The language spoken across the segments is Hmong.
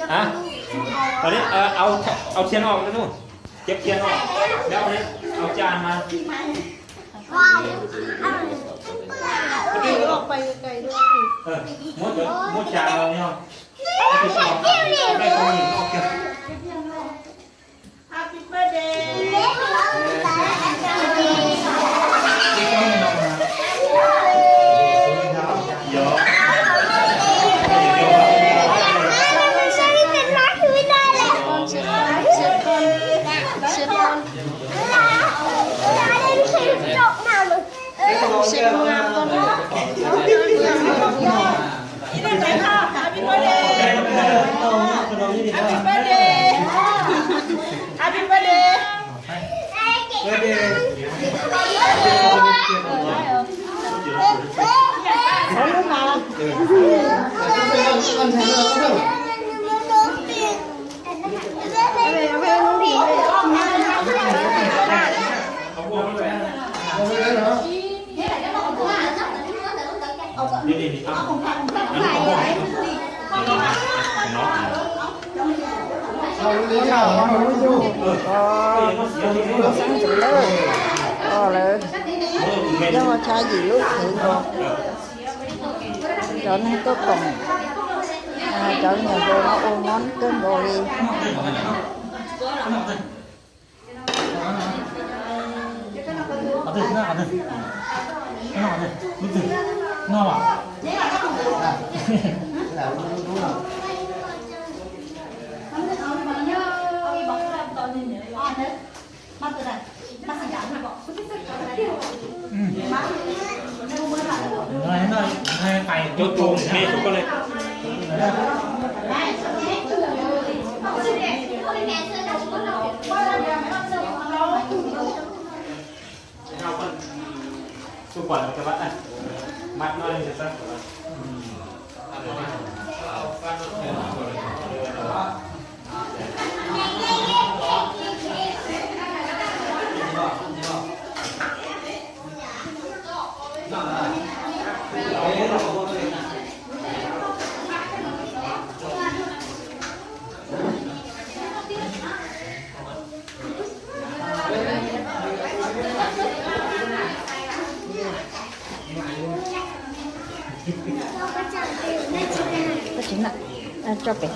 Hab, au thiab no, cab thiab no, au caj mas. Muab caj los yog. Lawv yog chav yim lub khev nkaus, cov neeg tuaj koom, cov me nyuam yaus no ua mob kawg nkaus li. Tso pem.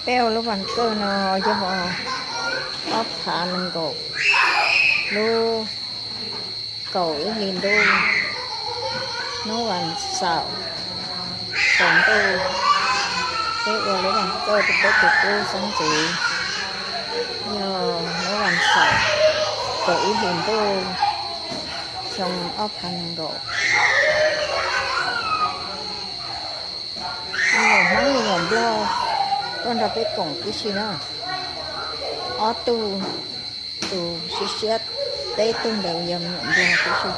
Peb ua lub vas kawj no yog phav nees nkaum lub kaum ib hlis ntuj, hnub vas xaum tsaus ntuj, peb ua lub vas kawj rau peb tus tub xeeb ntxwv. Yog hnub vas xaum kaum ib hlis ntuj, xyoo ob phav nees nkaum. Me nyuam Hmoob me nyuam Nplog tuaj nrog peb koom tib si na. Ob tug, tus siab siab peb tug ntawd yog me nyuam Nplog tib si.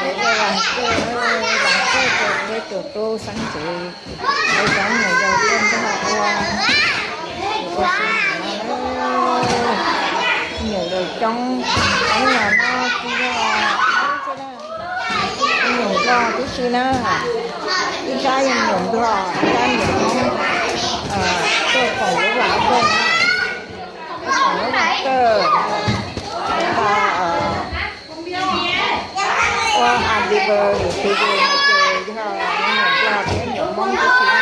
Peb ua vas kawj, vas kawj rau peb tus tub xeeb ntxwv, peb cov me nyuam yaus tuaj nrog ua, ua si no na. Me nyuam yaus coob, coob no no tsis yog me nyuam Nplog tib si na, ib sab yog me nyuam Nplog, ib sab me nyuam Hmoob, tuaj koom lub vas kawj na, tuaj koom lub vas kawj, ua anniversary no ces yog me nyuam Nplog thiab me nyuam Hmoob tib si na.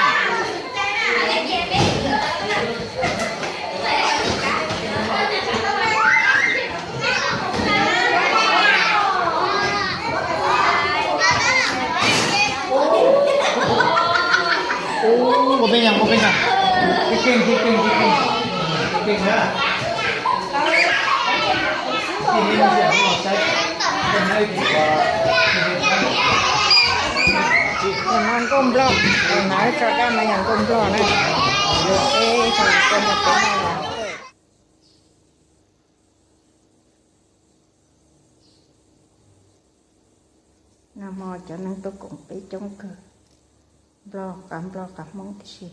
Ua peb nyab, ua peb nyab, keej keej, keej keej, keej keej na. Nkauj Nplog, hnav tso dab no yog nkauj Nplog na. Nag hmo cov neeg tuaj koom peb coob kawg, Nplog, qav Nplog qav Hmoob tib si.